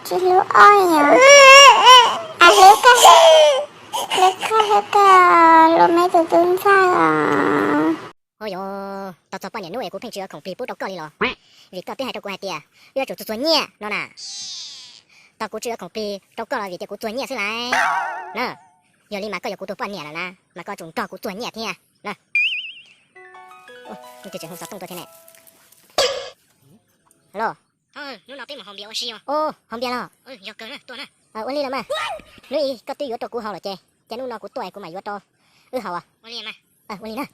Tsis hlub oj yom? Hlub kawg, hlub kawg, hlub kawg, hlub me tus tub ntxawg os. Ua yog tau txog poj niam hnub es kuv pheej tsis ua khoom plig pub rau koj li los? Vim koj twb hais rau kuv hais tias yuav tsum txuag txuag nyiaj no na. Tau kuv tsis ua khoom plig rau koj los vim tias kuv txuag nyiaj xwb lauj na. Yog li mas koj yog kuv tus poj niam lawm na, mas koj tsum nrog kuv txuag nyiaj thiab na. Ua, tus tseem hu xov tooj tuaj thiab ne. Alo. Hnub no peb mus haus npias ua si os. Os, haus npias los? Yog kawg na, tuaj na. Ua li los mas. Hnub ib koj twb yuav rau kuv haus lawm ces, ces hnub no kuv tuaj es kuv mam yuav rau wb haus os. Ua li na.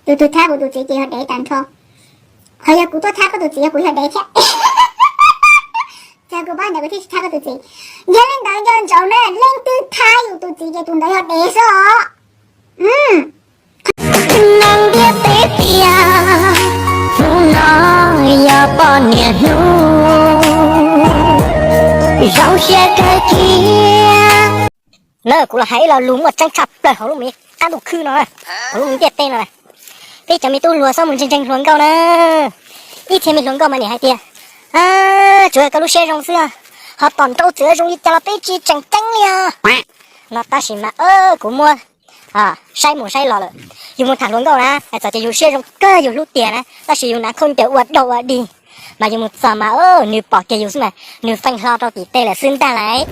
Tus twg thab kuv tus txiv ces yog dev tag nrho. Ho yog kuv tuaj thab koj tus txiv yog kuv yog dev thiab. Ces kuv paub ntawd kuv thiaj tsis thab koj tus txiv. Yog li ntawd nco ntsoov na, leej twg thab yus tus txiv ces tus ntawd yog dev xwb os. Neeg ntiaj teb tiag, hnub no yog poj niam hnub, zoo siab kawg kiag. Na kuv los hais ib lo lus muaj tseeb tshaj plaws hauv lub me qab ntuj khwb no, hauv lub me ntiaj teb no. Peb cov me tub hluas txhob mus ntseeg ntseeg hluas nkauj na. Ib txhia me hluas nkauj mas nim hais tias tsuav koj lub siab zoo xwb, ho tom nrau txwv zoo li cas los peb tsis tseem ceeb li os. No tab sis mas kuv muab saib mus saib los lawm. Yus mus tham hluas nkauj na, txawm tias yus siab zoo kawg yus hlub tiag na, tab sis yus hnav khaub ncaws ua dog ua dig, mas yus mus txog mas nws pom kiag yus xwb mas nws feej hlo rau tim tej lawm xwb ntag lauj.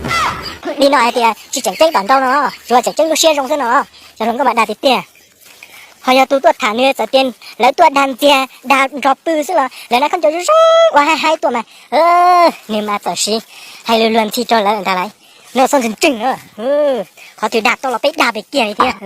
Li no hais tias tsis tseem ceeb tom nrau no, tsuas tseem ceeb lub siab zoo xwb no. Cov hluas nkauj mas dag tiag tiag. Ho yog tus tuaj tham nws txawm tias lawv tuaj dag ntxiag dag nrog pw xwb los lawv hnav khaub ncaws zoo zoo ua haib haib tuaj mas nws mas txawm siv hais lus luag ntxhi rau lawv ntag lauj. Nws txhob ntseeg ntseeg na. Qhov twg dag tau los peb dag pem kiag li thiab.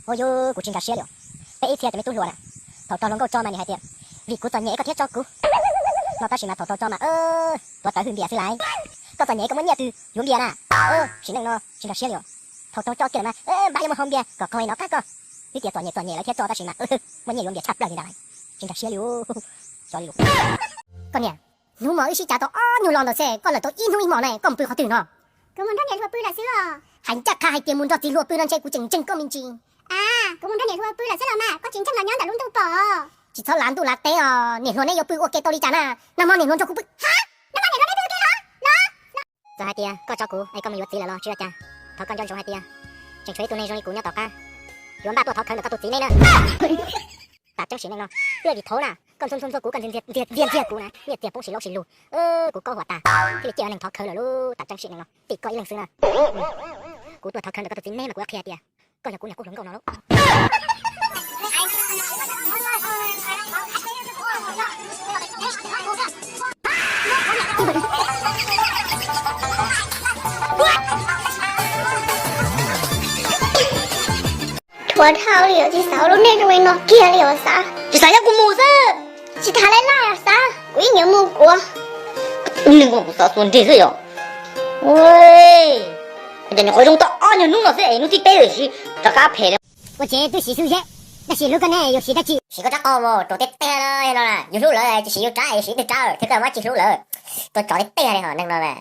Ua yus, kuv tsis nkag siab li os. Peb ib txhia cov me tub hluas na, thaum raug hluas nkauj tso mas nws hais tias vim kuv txom nyem koj thiaj tso kuv. No tab sis mas thaum raug tso mas tuav rawv hwj npias xwb lauj. Koj txom nyem koj muaj nyiaj twg yuav npias na? Sim neej no tsis nkag siab li os. Thaum raug tso kiag lawm mas npaj yuav mus haus npias kom qhov no qab koj. Twb tias txom nyem txom nyem lawv thiaj tso tab sis mas muaj nyiaj yuav npias tshaj plaws li ntag lauj. Tsis nkag siab li os. Cov li los. Koj niam, hnub hmo wb sib cav tau ob nyuag lo ntawd xwb, koj lawm tau ib hnub ib hmos ne, koj mus pw qhov twg no? Kuv mus nrog niam hluas pw lawm xwb os. Hais ncaj qha hais tias mus nrog txiv hluas pw no ntshe kuv tseem ntseeg koj me ntsis. A, kuv mus nrog niam hluas pw lawm xwb los mas, koj tsis ntseeg los nyob ntawm lub ntuj pom. Tsis txhob lav ntuj lav teb os, niam hluas neb yuav pw ua ke tau li cas na? Nag hmo niam hluas nrog kuv pw. Ha, nag hmo niam hluas neb pw ua ke los? Los, los. Txawm hais tias koj tso kuv es koj mus yuav txiv lawm los tsis ua cas, thov koj nco ntsoov hais tias tseem tshuav ib tug neeg zoo li kuv nyob tom qab, yuav npaj tuaj thov khawv ntawm koj tus txiv nej na. Tam tseeb sim neej no, twb vim thaud na koj ntxhua ntxhua ntxhua kuv, koj ntxias ntxias ntxias kuv na, nyiaj txiag poob sim laub sim lug, kuv kaub huam tas, thiaj li ciaj neeg thov khawv lawm lub. Tam tseeb sim neej no tim koj ib leeg xwb na. Kuv tuaj thov khawv ntawm koj tus txiv neb mas kuv yuav qhia tias koj yog kuv niag qub hluas nkauj no lauj. Dhuav dhau li os, tsis xav ua lub neej zoo li no kiag li os xav. Tsis xav nyob kuv mus xwb. Tsis tham laj laj os xav, kuv ib nyuag mus kuv. Ub, neeg kuv xav xua nrig xwb yom. Ua cas nyuam qhuav zoo tau ob nyuag hnub no xwb es hnub thib peb lawm siv rov qab phem li. Ua tsev twb siv xub zeb, tab sis hlub koj ne yuav siv dab tsi? Siv koj rab qau mus rau tej teg no, yus hlub lawv tsis siv yus rab, siv tej rab thiab koj muab tsis hlub lawv. Tua tsov tej teg li ho neeg no.